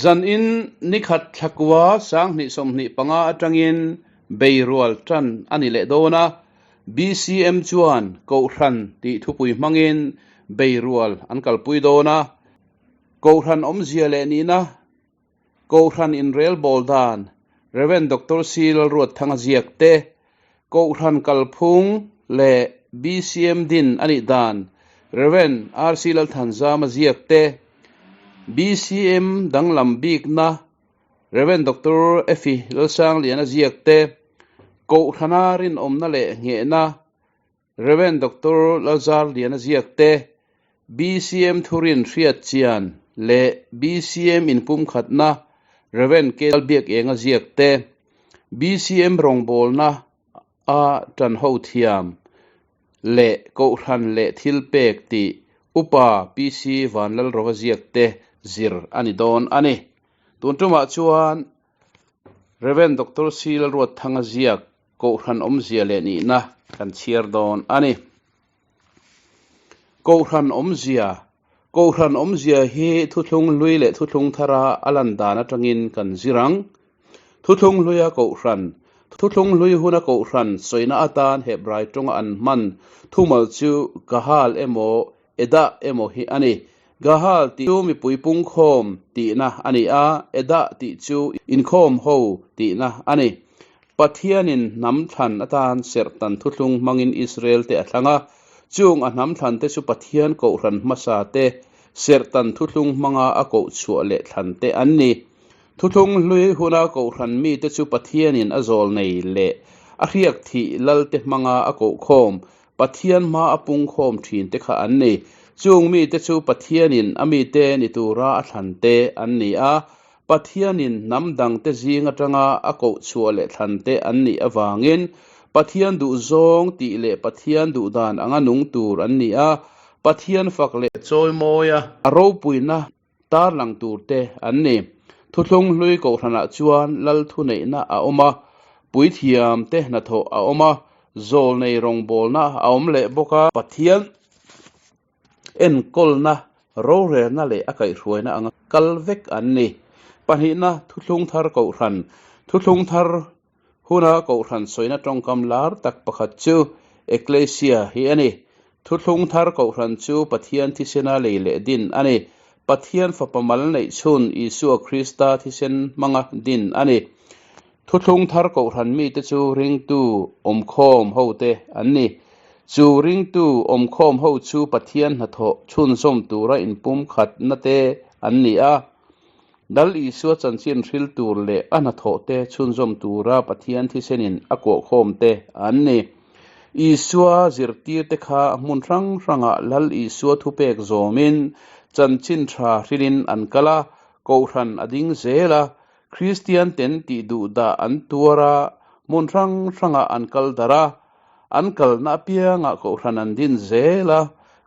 Zanin nikhat thlakua 2025 atangin beirual tan a ni leh dawn a, BCM chuan Kohhran tih thupui hmangin beirual an kalpui dawn a. Kohhran awmzia leh nihna, Kohhran inrelbawl dan, Rev. Doctor C. Lalruatthanga ziak te, Kohhran kalphung leh BCM din a nih dan, Rev. RC. Lalthanzama ziak te, BCM danglam bikna, Rev. Doctor Effie Lalsangliana ziak te, Kohhrana rinawmna leh nghehna, Rev. Doctor Lalzarliana ziak te, BCM thurin hriat chian leh BCM inpumkhatna Rev. K. Lalbiakenga ziak te, BCM rawngbawlna a tanho thiam leh Kohhran leh thilpek tih Upa PC Vanlalrova ziak te zir a ni dawn a ni. Tun tumah chuan Rev. Doctor C. Lalruatthanga ziak Kohhran awmzia leh nihna kan chhiar dawn a ni. Kohhran awmzia, Kohhran awmzia hi thuthlung hlui leh thuthlung thara a lan dan atangin kan zir ang. Thuthlung hluia Kohhran, Thuthlung hlui huna Kohhran sawina atan Hebrai tawnga an hman thumal chu Gahal emaw Edah emaw hi a ni. Gahal tih chu mipui pungkhawm tihna a ni a, Edah tih chu inkhawm ho tihna a ni. Pathianin hnam thlan atan serhtan thuthlung hmangin Israel te a thlang a, chung a hnam thlan te chu Pathian kohhran hmasa te serhtan thuthlung hmanga a koh chhuah leh thlan te an ni. Thuthlung hlui huna kohhran mite chu Pathianin a zawl nei leh a hriak thih lal te hmanga a kohkhawm Pathian hma a pungkhawm thin te kha an ni. Chung mite chu Pathianin a mite ni tura a thlan te an ni a, Pathianin hnam dangte zing atanga a koh chhuah leh thlan te an nih avangin Pathian duh zawng tih leh Pathian duh dan anga nung tur an ni a, Pathian fak leh chawimawia a ropuina tarlang tur te an ni. Thuthlung hlui kohhranah chuan lal thuneihna a awm a, puithiam te hnathawh a awm a, zawlnei rawngbawlna a awm leh bawk a. Pathian enkawlna, rorelna leh a kaihhruaina anga kal vek an ni. Pahnihna, Thuthlung thar kohhran, Thuthlung thar Huna kohhran sawina tawngkam lar tak pakhat chu Ekklesia hi a ni. Thuthlung thar kohhran chu Pathian thisena lei leh din a ni. Pathian Fapa mal neih chhun Isua Krista thisen hmanga din a ni. Thuthlung thar kohhran mite chu ringtu awmkhawm hote an ni. Chu ringtu awmkhawm ho chu Pathian hnathawh chhunzawm tura inpumkhatna te an ni a. Dal Isua chanchin hril tur leh a hnathawhte chhunzawm tura Pathian thisenin a kuahkhawmte an ni. Isua zirtirte kha hmun hrang hrangah Lal Isua thupek zawmin chanchin tha hrilin an kal a, kohhran a ding zel a, Kristian ten tih duh dah an tuar a, hmun hrang hrangah an kal darh a, An kalna apiangah kohhran an din zel a,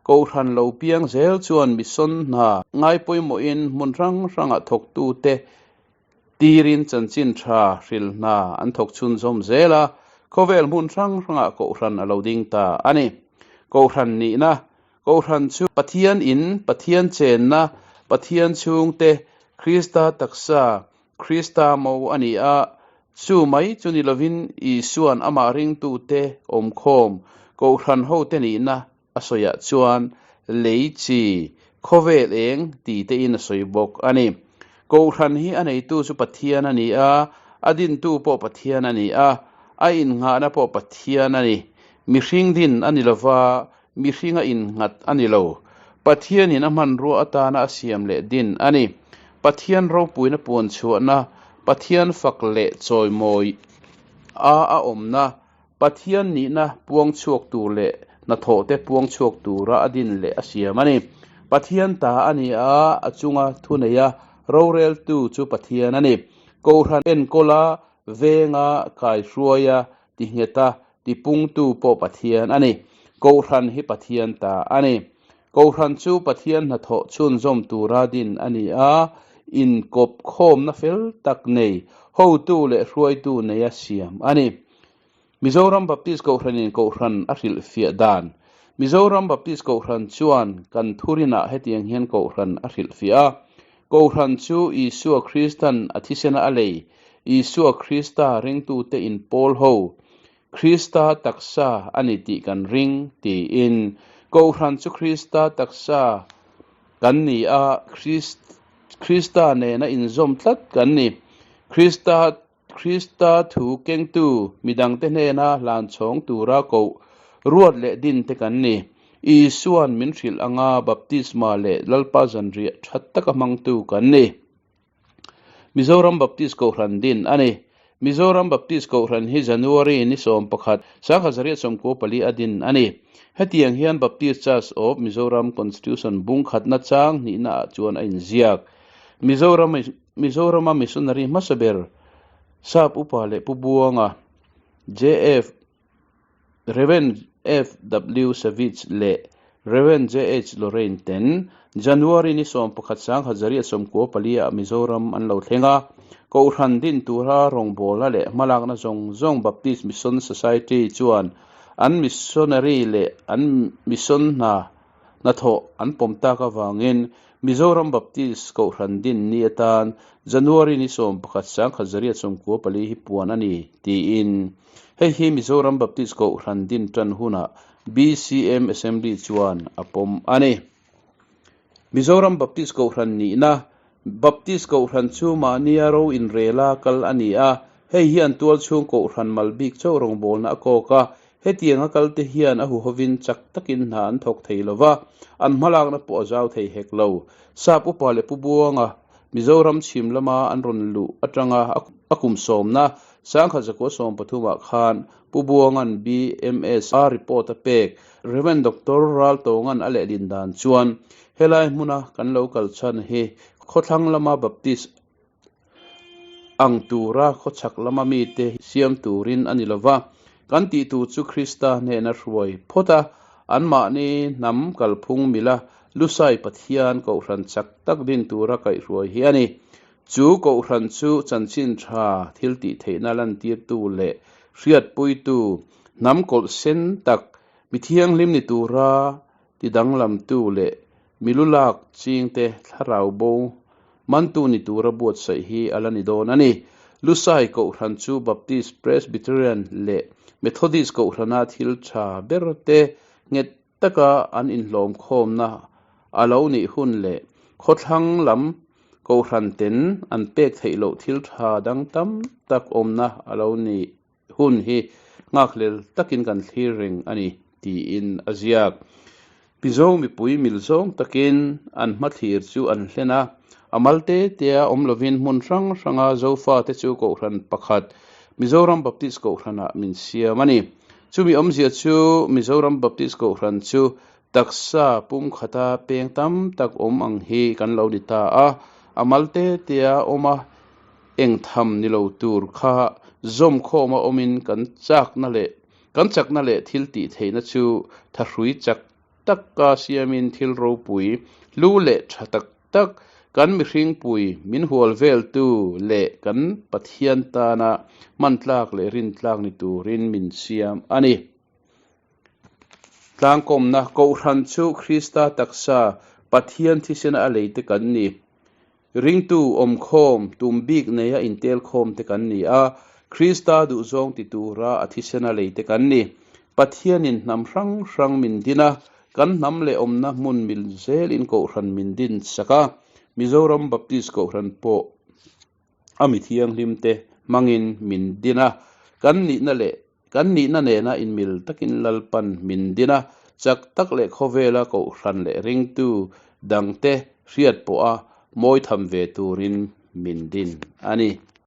kohhran lo piang zel chuan mission hna ngai pawimawhin hmun hrang hrangah thawktute tirin chanchin tha hril hna an thawk chhunzawm zel a, khawvel hmun hrang hrangah kohhran a lo ding ta a ni. Kohhran nihna, Kohhran chu Pathian in, Pathian chenna, Pathian chhungte, Krista taksa, Krista mo a ni a, chu mai chu ni lovin Isua'n amah ringtute awmkhawm Kohhran hote nihna a sawiah chuan lei chi, khawvel eng ti tein a sawi bawk a ni. Kohhran hi a neitu chu Pathian a ni a, a dintu pawh Pathian a ni a, a innghahna pawh Pathian a ni. Mihring din a ni lova, Mihringa innghat a ni lo. Pathianin a hmanrua atana a siam leh din a ni. Pathian ropuina puan chhuahna, Pathian fak leh chawimawi a a awmna, Pathian nihna puang chhuak tur leh hnathawhte puang chhuak tura a din leh a siam a ni. Pathian ta a ni a, a chunga thuneia roreltu chu Pathian a ni. Kohhran enkawla, venga, kaihruaia, tingheta, Tipungtu pawh Pathian a ni. Kohhran hi Pathian ta a ni. Kohhran chu Pathian hnathawh chhunzawm tura din a ni a, inkawp khawmna fel tak nei, hotu leh hruaitu neia siam a ni. Mizoram Baptist Kohhranin Kohhran a hrilhfiah dan Mizoram Baptist Kohhran chuan kan thurinah hetiang hian Kohhran a hrilhfiah a. Kohhran chu Isua Kristan a thisena a lei, Isua Krista ringtute inpawl ho, Krista taksa a ni tih kan ring, tiin. Kohhran chu Krista taksa kan ni a, Krista nena inzawm tlat kan ni. Krista Krista thu kengtu midangte hnena hlan chhawng tura koh ruat leh din te kan ni. Isua'n min hrilh anga baptisma leh Lalpa zanriah tha taka hmangtu kan ni. Mizoram Baptist Kohhran din a ni. Mizoram Baptist Kohhran hi January ni 11, 1994 a din a ni. Hetiang hian Baptist Church of Mizoram Constitution bung khatna chang hnihna ah chuan a inziak. Mizoram Mizorama missionary hmasa ber Sap Upa leh Pu Buanga, JF, Rev. FW Savage leh Rev. JH Lorraine ten January ni 11 1994 ah Mizoram an lo thleng a. Kohhran din tura rawngbawlna leh hmalakna zawng zawng Baptist Mission Society chuan an missionary leh an mission hna Hnathawh an pawm tak avangin Mizoram Baptist Kohhran din ni atan January ni 11 1994 hi puan a ni, tiin. Hei hi Mizoram Baptist Kohhran din tan hunah BCM Assembly chuan a pawm a ni. Mizoram Baptist Kohhran nihna Baptist Kohhran chu mahnia ro inrela kal a ni a, hei hian tualchhung Kohhran mal bik chauh rawngbawlna a kawk a, hetianga kalte hian a huhovin chak takin hna an thawk thei lo va, an hmalakna pawh a zau thei hek lo. Sap upa leh Pu Buanga, Mizoram chhim lama an rawn luh atanga a kum sawmna 1913 ah khan Pu Buanga'n BMS a report a pek. Rev. Doctor Raltawnga'n a lehlin dan chuan Helai hmuna kan lo kal chhan hi khawthlang lama Baptist ang tura khawchhak lama mite siam turin a ni lova, kan tih tur chu Krista hnena hruai phawt a, anmahni hnam kalphung mila Lusai Pathian Kohhran chak tak din tura kaihhruai hi a ni. Chu Kohhran chu chanchin tha thil tih theihna lantirtu leh hriatpuitu hnam kawlh sen tak mi thianghlim ni tura Ti danglamtu leh milu lak chingte thlarau bo mantu ni tura buatsaih hi a la ni dawn a ni. Lusai Kohhran chu Baptist, Presbyterian leh Methodist Kohhrana thil tha berte nghet taka an inhlawmkhawmna a lo nih hun leh khawthlang lam Kohhran ten an pek theih loh thil tha dang tam tak awmna a lo nih hun hi nghakhlel takin kan thlir reng a ni, tiin a ziak. Mizo mipui mil zawng takin an hmathlir chu an hlen a, a mal te tea awm lovin hmun hrang hranga Zofate chu Kohhran pakhat, Mizoram Baptist Kohhranah min siam a ni. Chumi awmzia chu Mizoram Baptist Kohhran chu taksa pumkhata peng tam tak awm ang hi kan lo ni ta a, a mal te tea awm a, Eng tham ni lo tur kha zawmkhawma awmin kan chakna leh kan chakna leh thil tih theihna chu thahrui chak taka siamin thil ropui, hlu leh tha tak tak, kan mihringpui min hual veltu leh kan Pathian tana hmantlak leh rintlak ni turin min siam a ni. Tlangkawmna Kohhran chu Krista taksa, Pathian thisena a leite kan ni. Ringtu awmkhawm tum bik neia intelkhawm te kan ni a, Krista duhzawng ti tura a thisena lei te kan ni. Pathianin hnam hrang hrang min din a, kan hnam leh awmna hmun mil zelin Kohhran min din sak a, Mizoram Baptist Kohhran pawh a mi thianghlim te hmangin min din a, kan nihna leh Kan nihna nena inmil takin Lalpan min din a, chak tak leh khawvela Kohhran leh ringtu dangte hriat pawha mawi tham ve turin min din a ni.